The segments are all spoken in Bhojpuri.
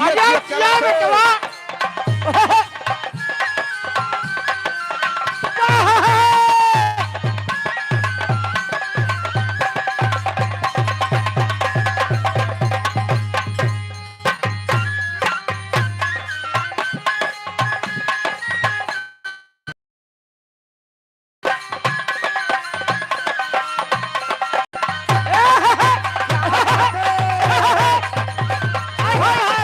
अरे जिया बेटवा। हाय हाय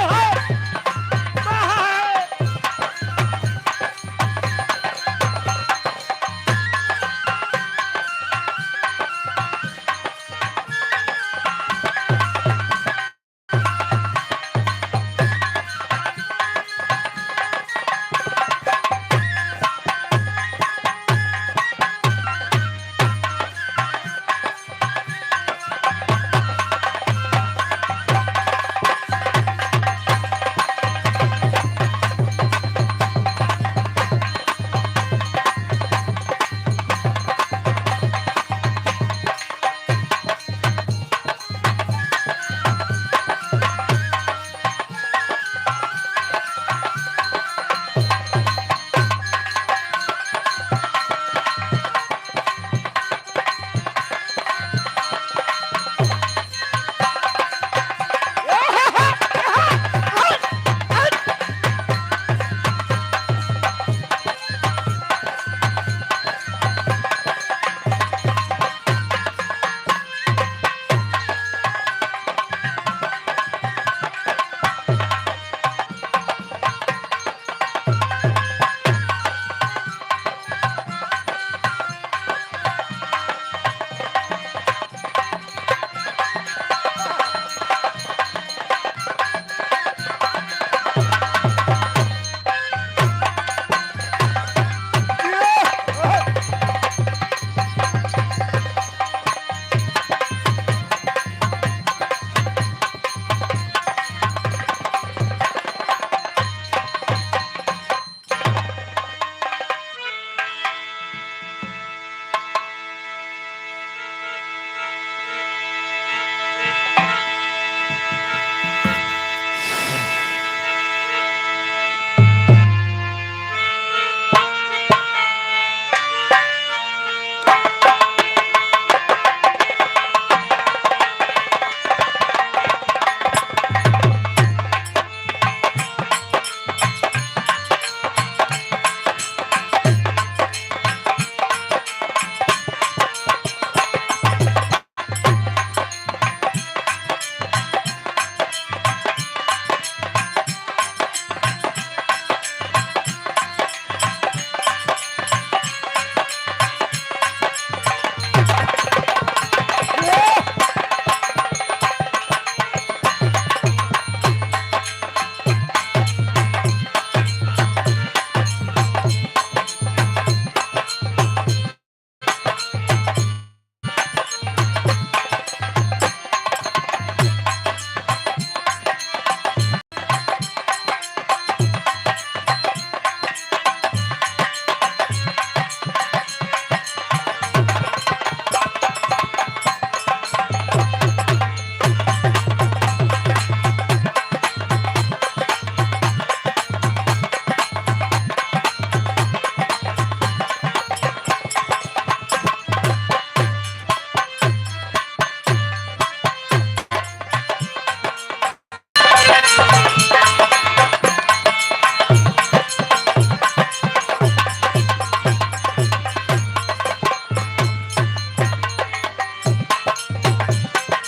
हाय हाय।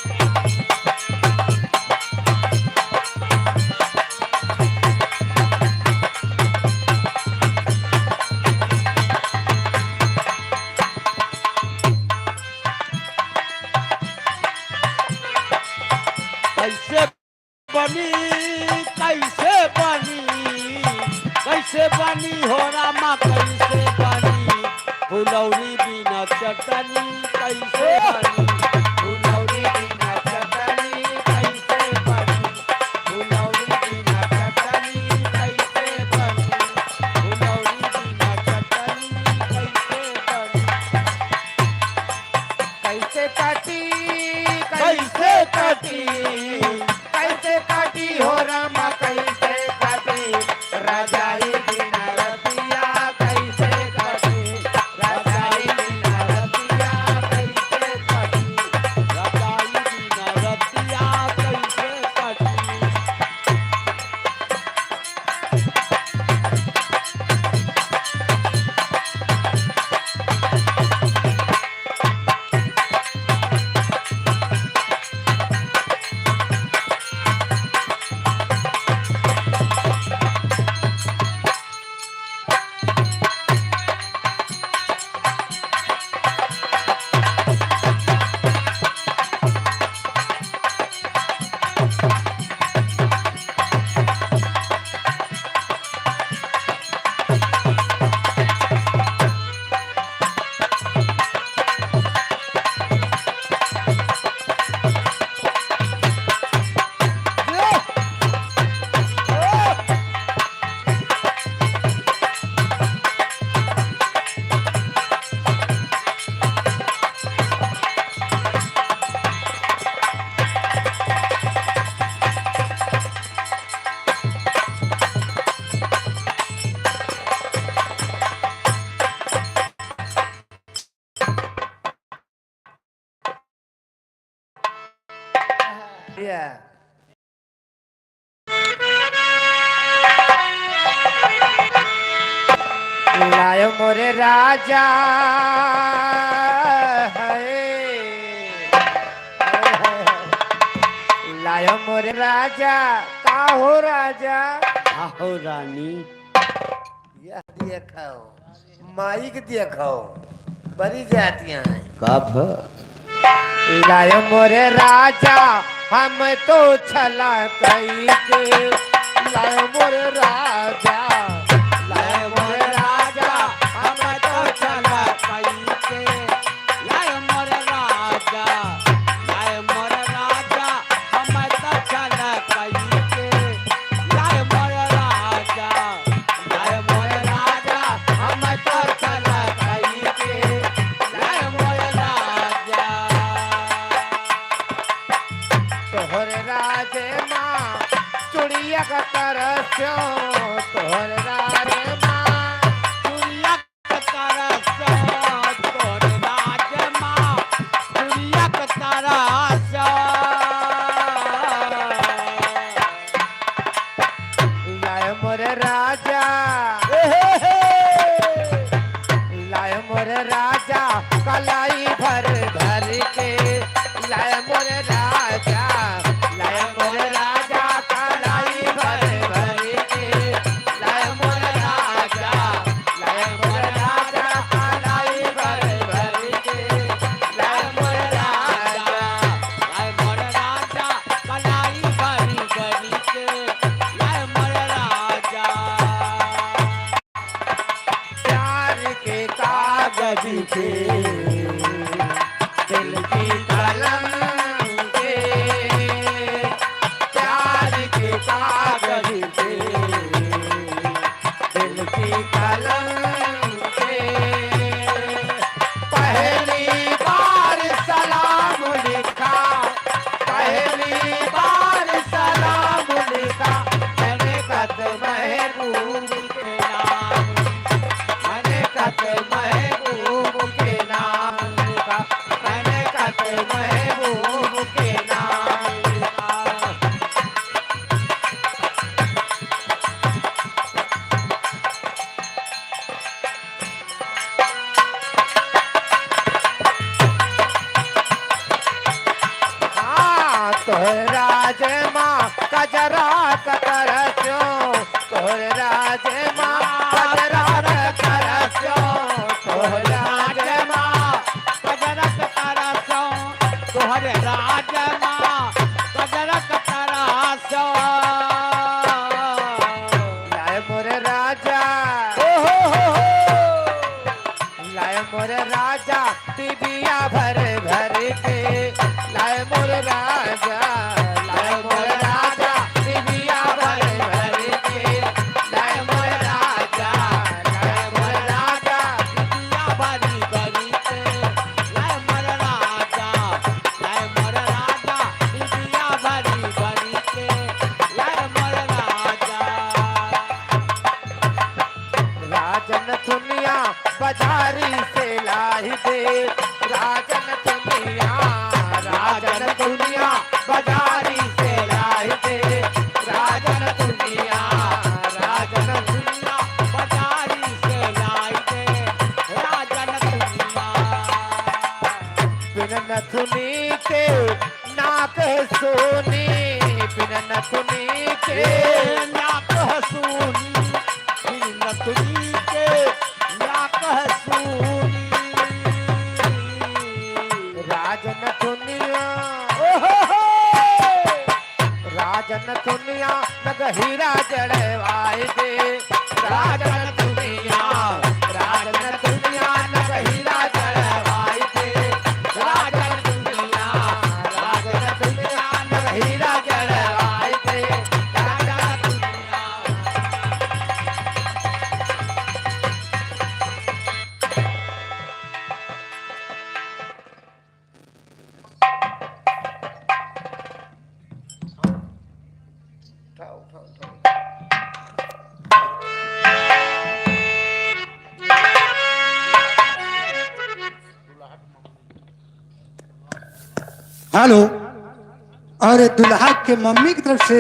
कैसे बनी, कैसे बनी, कैसे बनी हो रामा, कैसे बनी फुलौरी बिना चटनी, कैसे बनी फुलौरी बिना चटनी, कैसे बनी फुलौरी बिना चटनी, कैसे बनी फुलौरी बिना चटनी, कैसे बनी। कैसे काटी, कैसे काटी, कैसे काटी हो रामा, कैसे लायो मोरे राजा है। लायो मोरे राजा, का हो राजा? आहो रानी। यह देखो, माइक देखो, बड़ी जातियां हैं। कब? लायो मोरे राजा, हम तो छला कई के। लायो मोरे राजा, लायो मोरे राजा, हम तो चला कई के। लाय मोर राजा, लाय मोर राजा, हम तो चला कई के। लाय मोर राजा, लाय मोर राजा, हम तो चला कई के। लाय मोर राजा। तोहर राजे माँ चुड़िया का तरस्यो, तोहर राजे माँ सूर्या के तरस, तोर राज माँ, सूर्या के तरस। लाय मोरे राजा, लाय मोरे राजा, कलाई भर भर के। लाय मोरे राजा, लाय मोरे राजा, कलाई भर भर के। लाय मोरे राजा, लाय मोरे राजा, कलाई भर भर के। लाय मोरे राजा। लाय मोर राजा, कलाई भरी भरी के। लाय मोर राजा। प्यार के कागज पे, दिल की कलम के, प्यार के कागज पे, दिल की कलम के, पहली बार सलाम लिखा, पहली बार सलाम लिखा मैंने कद महबूब के नाम, मैंने कत महबूब के नाम लिखा, मैंने कत महबूब के नाम लिखा। हाँ, तोहर राज माँ कजरा कतरस्यो, तोहर राज माँ कजरा कतरस्यो, तोहर राज माँ कजरक तरसो, तोहर राज माँ, कजरक तरसो। लाय मोरे राजा, ओ हो हो हो। लाय मोरे राजा, टिबिया भर भर के। लाय मोरे राजा, लाय मोरे राजा, टिबिया भर भर के। लाय मोरे राजा, लाय मोरे राजा, दिया भरी भरी के। लाय मोर राजा, लाय मोर राजा, दिया भरी भरी के। लाय मोर राजा। राजन दुनिया बाजारी से लाई दे, राजन दुनिया, राजन दुनिया बाजारी से लाई दे, राजन दुनिया, राजन दुनिया बाजारी से लाई दे, राजन दुनिया। बिन नथुनी के नाक सोनी, बिन नथुनी के नाक हसूनी, बिन नथुनी के नाक हसूनी। राजन दुनिया, ओ हो हो। राजन दुनिया नग हीरा जड़वाए दे, राजन दुनिया, राजन दुनिया नग हीरा जड़वाए दे, राजन दुनिया, राजन दुनिया नग हीरा जड़वाए दे, राजन दुनिया। उठाओ, उठाओ, उठाओ। हेलो। और दुल्हा के मम्मी की तरफ से